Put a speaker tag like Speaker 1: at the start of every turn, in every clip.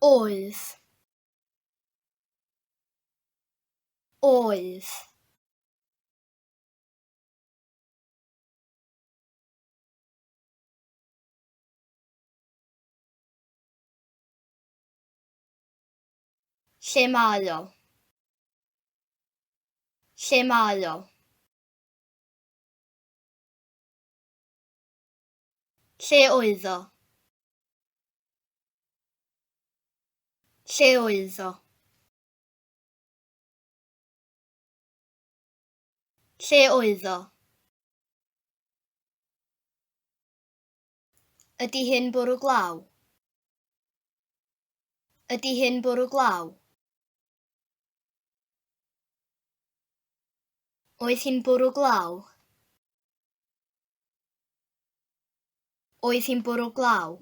Speaker 1: Oedd. Oedd. Lle mae o? Lle mae o? Lle oedd o? Lle oedd o? Lle oedd o? Ydy hyn bwrw glaw? Ydy hyn bwrw glaw? Oedd hi'n bwrw glaw? Oedd hi'n bwrw glaw?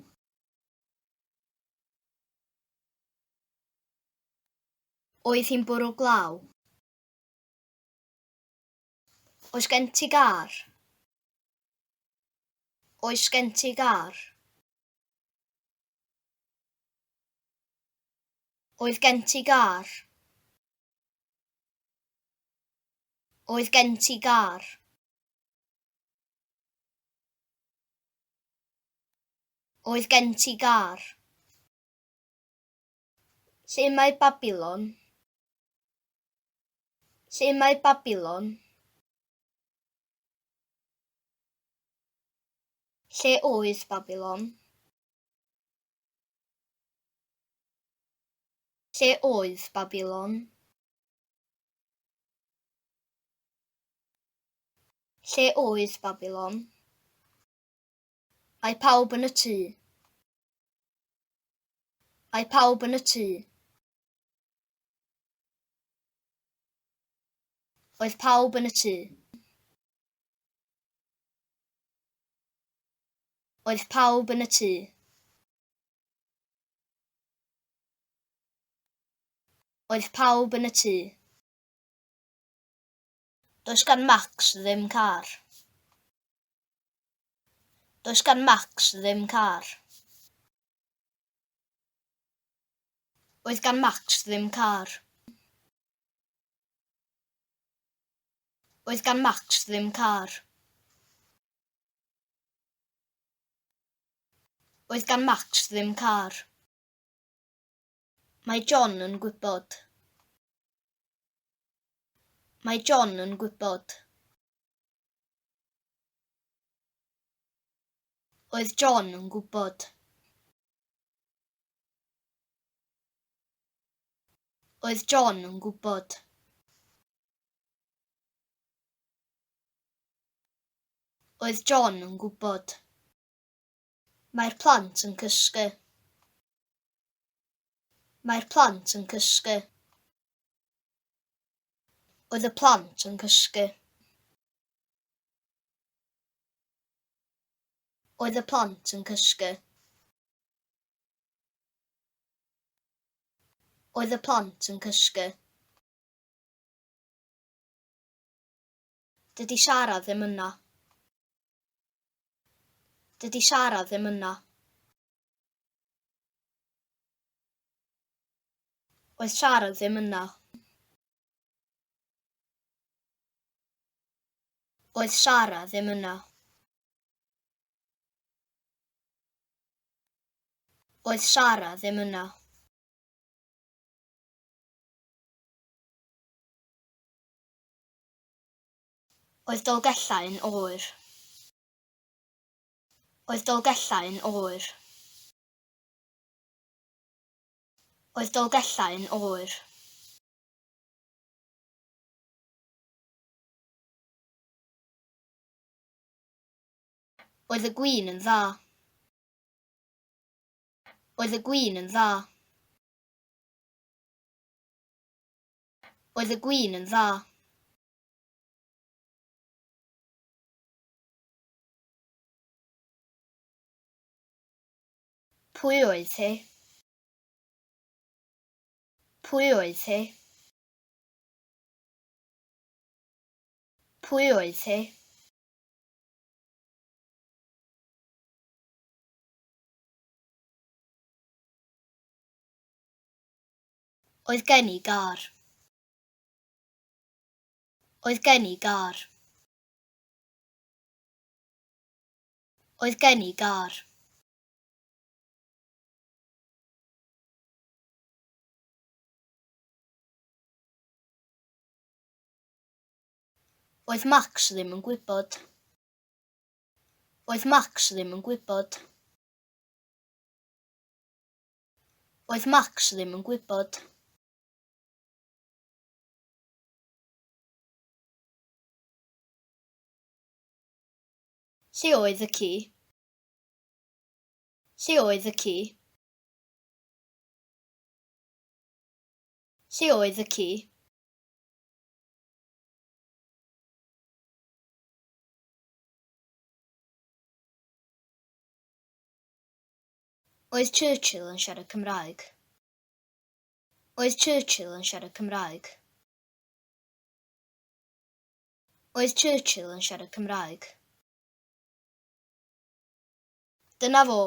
Speaker 1: Oedd hi'n bwrw glaw? Oes gen ti gar? Oes gen ti gar? Oedd gen ti gar? Oedd gen ti gar? Oedd gen ti gar? Lle mae Babilon? Lle mae Babilon? Lle oedd Babilon? Lle oedd Babilon? Lle oedd Babilon? Mae pawb yn y tŷ. Mae pawb yn y tŷ. Oedd pawb yn y tŷ. Oedd pawb yn y tŷ. Oedd pawb yn y tŷ. Does gan Max ddim car. Does gan Max ddim car. Oedd gan Max ddim car. Oedd gan Max ddim car. Oedd gan Max ddim car. Mae John yn gwybod. Mae John yn gwybod. Oedd John yn gwybod. Oedd John yn gwybod. Oedd John yn gwybod. Mae'r plant yn cysgu. Mae'r plant yn cysgu. Oedd y plant yn cysgu. Oedd y plant yn cysgu. Oedd y plant yn cysgu. Dydy Sara ddim yna. Dydy Sara ddim yna. Oedd Sara ddim yna. Oedd Sara ddim yna. Oedd Sara ddim yna. Oedd Dolgellau yn oer. Oedd Dolgellau yn oer. Oedd Dolgellau yn oer. Oedd y gwin yn dda. Oedd y gwin yn dda. Oedd y gwin yn dda. Pwy oedd hi? Pwy oedd hi? Pwy oedd hi? Oedd gen i gar. Oedd gen i gar. Oedd gen i gar. Oedd Max ddim yn gwybod. Oedd Max ddim yn gwybod. Oedd Max ddim yn gwybod. Lle oedd y ci? Lle oedd y ci? Lle oedd y ci? Oedd Churchill yn siarad Cymraeg? Oedd Churchill yn siarad Cymraeg? Oedd Churchill yn siarad Cymraeg? Dyna fo.